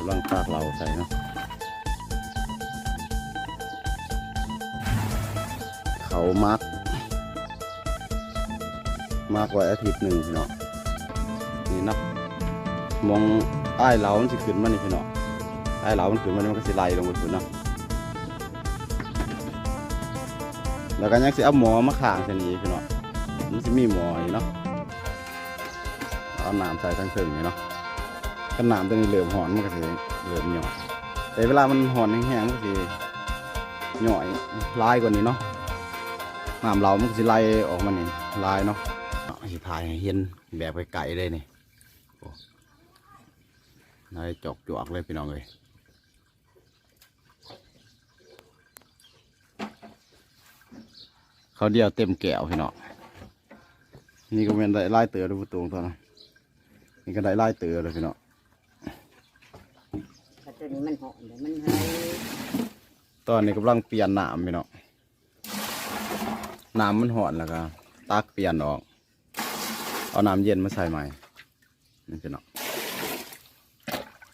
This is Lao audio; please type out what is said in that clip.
ຕັ້ງຕາກເຫຼົ້າໃສ່ເນາະ ເຂົ້າໝາກ ໝາກໄວ້ອາທິດໜຶ່ງພີ່ນ້ອງ. ນີ້ນະ ໝ່ອງອ້າຍເຫຼົ້າມັນຊິຂຶ້ນມານີ້ພີ່ນ້ອງ ອ້າຍເຫຼົ້າມັນຂຶ້ນມານີ້ ມັນກໍຊິໄຫຼລົງໄປພຸ້ນເນາະ. ແລ້ວກໍຍັງຊິເອົາໝໍ້ມາຄ້າງໃສ່ນີ້ອີກພີ່ນ້ອງ ມັນຊິມີໝໍ້ອີກເນາະ. ເອົານ້ຳໃສ່ທາງເທິງນີ້ເນາະ ຄັນນ້ຳຕົວນີ້ເລີ່ມຮ້ອນ ມັນກໍຊິເລີ່ມຫຍ້ອຍ ແຕ່ເວລາມັນຮ້ອນແຮງໆ ມັນກໍຊິຫຍ້ອຍຫຼາຍກວ່ານີ້ເນາະ ນ້ຳເຫຼົ້າມັນກໍຊິໄຫຼອອກມານີ້ຫຼາຍເນາະ. ຊິຖ່າຍໃຫ້ເຫັນແບບໃກ້ໆເລີຍນີ້ ໂອ້ ໄຫຼຈອກຈວກເລີຍພີ່ນ້ອງເອີຍ. ເຂົ້າດຽວເຕັມແກ້ວພີ່ນ້ອງ. ນີ້ກໍແມ່ນໄດ້ຫຼາຍເຕີບເດ້ ບໍ່ຕົງຕອນນັ້ນ ນີ້ກໍໄດ້ຫຼາຍເຕີບເດ້ພີ່ນ້ອງ. ແຕ່ຕົວນີ້ມັນຮ້ອນເດ້ ມັນໄຫ ຕອນນີ້ກຳລັງປ່ຽນນ້ຳພີ່ນ້ອງ ນ້ຳມັນຮ້ອນ ແລ້ວກໍຕັກປ່ຽນອອກ ເອົານ້ຳເຢັນມາໃສ່ໃໝ່ ນີ້ພີ່ນ້ອງ.